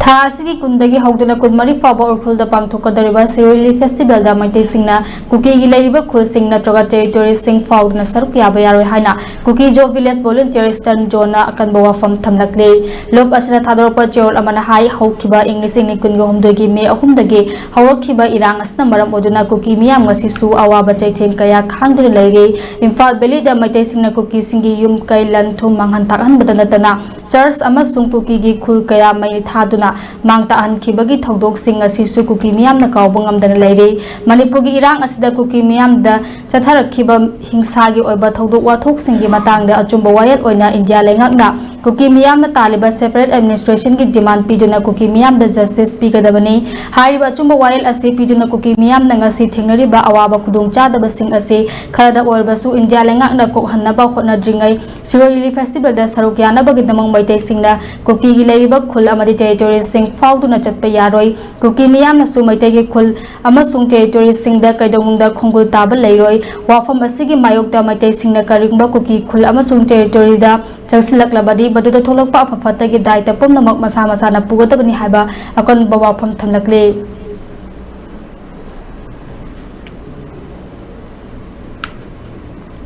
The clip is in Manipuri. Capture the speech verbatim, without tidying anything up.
ꯊꯥ ꯑꯁꯤꯒꯤ ꯀꯨꯟꯗꯒꯤ ꯍꯧꯗꯨꯅ ꯀꯨꯟꯃꯔꯤ ꯐꯥꯎꯕ ꯎꯈ꯭ꯔꯨꯜꯗ ꯄꯥꯡꯊꯣꯛꯀꯗꯧꯔꯤꯕ ꯁꯤꯔꯣꯏ ꯂꯤꯂꯤ ꯐꯦꯁꯇꯤꯚꯦꯜꯗ ꯃꯩꯇꯩꯁꯤꯡꯅ ꯀꯨꯀꯤꯒꯤ ꯂꯩꯔꯤꯕ ꯈꯨꯜꯁꯤꯡ ꯅꯠꯇ꯭ꯔꯒ ꯇꯦꯔꯤꯇꯣꯔꯤꯁꯤꯡ ꯐꯥꯎꯗꯨꯅ ꯁꯔꯨꯛ ꯌꯥꯕ ꯌꯥꯔꯣꯏ ꯍꯥꯏꯅ ꯀꯨꯀꯤ ꯖꯣ ꯚꯤꯂꯦꯖ ꯚꯣꯂꯨꯟꯇꯤꯌꯔ ꯏꯁꯇꯔꯟ ꯖꯣꯟꯅ ꯑꯀꯟꯕ ꯋꯥꯐꯝ ꯊꯝꯂꯛꯂꯤ꯫ ꯂꯨꯞ ꯑꯁꯤꯅ ꯊꯥꯗꯣꯔꯛꯄ ꯆꯦꯔꯣꯜ ꯑꯃꯅ ꯍꯥꯏ, ꯍꯧꯈꯤꯕ ꯏꯪ ꯂꯤꯁꯤꯡ ꯑꯅꯤ ꯀꯨꯟꯒ ꯍꯨꯝꯗꯣꯏꯒꯤ ꯃꯦ ꯑꯍꯨꯝꯗꯒꯤ ꯍꯧꯔꯛꯈꯤꯕ ꯏꯔꯥꯡ ꯑꯁꯤꯅ ꯃꯔꯝ ꯑꯣꯏꯗꯨꯅ ꯀꯨꯀꯤ ꯃꯤꯌꯥꯝ ꯉꯁꯤꯁꯨ ꯑꯋꯥꯕ ꯆꯩꯊꯦꯡ ꯀꯌꯥ ꯈꯥꯡꯗꯨꯅ ꯂꯩꯔꯤ꯫ ꯏꯝꯐꯥꯜ ꯚꯦꯂꯤꯗ ꯃꯩꯇꯩꯁꯤꯡꯅ ꯀꯨꯀꯤꯁꯤꯡꯒꯤ ꯌꯨꯝ ꯀꯩ ꯂꯟ ꯊꯨꯝ ꯃꯥꯡꯍꯟ ꯇꯥꯛꯍꯟꯕꯗ ꯅꯠꯇꯅ ꯆꯔꯆ ꯑꯃꯁꯨꯡ ꯀꯨꯀꯤꯒꯤ ꯈꯨꯜ ꯀꯌꯥ ꯃꯩ ꯊꯥꯗꯨꯅ ꯃꯥꯡ ꯇꯥꯛꯍꯟꯈꯤꯕꯒꯤ ꯊꯧꯗꯣꯛꯁꯤꯡ ꯑꯁꯤꯁꯨ ꯀꯨꯀꯤ ꯃꯤꯌꯥꯝꯅ ꯀꯥꯎꯕ ꯉꯝꯗꯅ ꯂꯩꯔꯤ꯫ ꯃꯅꯤꯄꯨꯔꯒꯤ ꯏꯔꯥꯡ ꯑꯁꯤꯗ ꯀꯨꯀꯤ ꯃꯤꯌꯥꯝꯗ ꯆꯠꯊꯔꯛꯈꯤꯕ ꯍꯤꯡꯁꯥꯒꯤ ꯑꯣꯏꯕ ꯊꯧꯗꯣꯛ ꯋꯥꯊꯣꯛꯁꯤꯡꯒꯤ ꯃꯇꯥꯡꯗ ꯑꯆꯨꯝꯕ ꯋꯥꯌꯦꯜ ꯑꯣꯏꯅ ꯏꯟꯗꯤꯌꯥ ꯂꯩꯉꯥꯛꯅ ꯀꯨꯀꯤ ꯃꯤꯌꯥꯝꯅ ꯇꯥꯜꯂꯤꯕ separate administration ꯒꯤ demand ꯄꯤꯗꯨꯅ ꯀꯨꯀꯤ ꯃꯤꯌꯥꯝꯗ justice ꯄꯤꯒꯗꯕꯅꯤ꯫ ꯍꯥꯏꯔꯤꯕ ꯑꯆꯨꯝꯕ ꯋꯥꯌꯦꯜ ꯑꯁꯤ ꯄꯤꯗꯨꯅ ꯀꯨꯀꯤ ꯃꯤꯌꯥꯝꯅ ꯉꯁꯤ ꯊꯦꯡꯅꯔꯤꯕ ꯑꯋꯥꯕ ꯈꯨꯗꯣꯡꯆꯥꯗꯕꯁꯤꯡ ꯑꯁꯤ ꯈꯔꯗ ꯑꯣꯏꯔꯕꯁꯨ ꯏꯟꯗꯤꯌꯥ ꯂꯩꯉꯥꯛꯅ ꯀꯣꯛꯍꯟꯅꯕ ꯍꯣꯠꯅꯗ꯭ꯔꯤꯉꯩ ꯁꯤꯔꯣꯏ ꯂꯤꯂꯤ ꯐꯦꯁꯇꯤꯚꯦꯜꯗ ꯁꯔꯨꯛ ꯌꯥꯅꯕꯒꯤꯗꯃꯛ ꯃꯩꯇꯩꯁꯤꯡꯅ ꯀꯨꯀꯤꯒꯤ ꯂꯩꯔꯤꯕ ꯈꯨꯜ ꯑꯃꯗꯤ ꯇꯦꯔꯤꯇꯣꯔꯤꯁꯤꯡ ꯐꯥꯎꯗꯨꯅ ꯆꯠꯄ ꯌꯥꯔꯣꯏ꯫ ꯀꯨꯀꯤ ꯃꯤꯌꯥꯝꯅꯁꯨ ꯃꯩꯇꯩꯒꯤ ꯈꯨꯜ ꯑꯃꯁꯨꯡ ꯇꯦꯔꯤꯇꯣꯔꯤꯁꯤꯡꯗ ꯀꯩꯗꯧꯅꯨꯡꯗ ꯈꯣꯡꯒꯨꯜ ꯇꯥꯕ ꯂꯩꯔꯣꯏ꯫ ꯋꯥꯐꯝ ꯑꯁꯤꯒꯤ ꯃꯥꯌꯣꯛꯇ ꯃꯩꯇꯩꯁꯤꯡꯅ ꯀꯔꯤꯒꯨꯝꯕ ꯀꯨꯀꯤ ꯈꯨꯜ ꯑꯃꯁꯨꯡ ꯇꯦꯔꯤꯇꯣꯔꯤꯗ ꯆꯪꯁꯤꯜꯂꯛꯂꯕꯗꯤ ꯃꯗꯨꯗ ꯊꯣꯛꯂꯛꯄ ꯑꯐ ꯐꯠꯇꯒꯤ ꯗꯥꯏꯇ ꯄꯨꯝꯅꯃꯛ ꯃꯁꯥ ꯃꯁꯥꯅ ꯄꯨꯒꯗꯕꯅꯤ ꯍꯥꯏꯕ ꯑꯀꯟꯕ ꯋꯥꯐꯝ ꯊꯝꯂꯛꯂꯤ꯫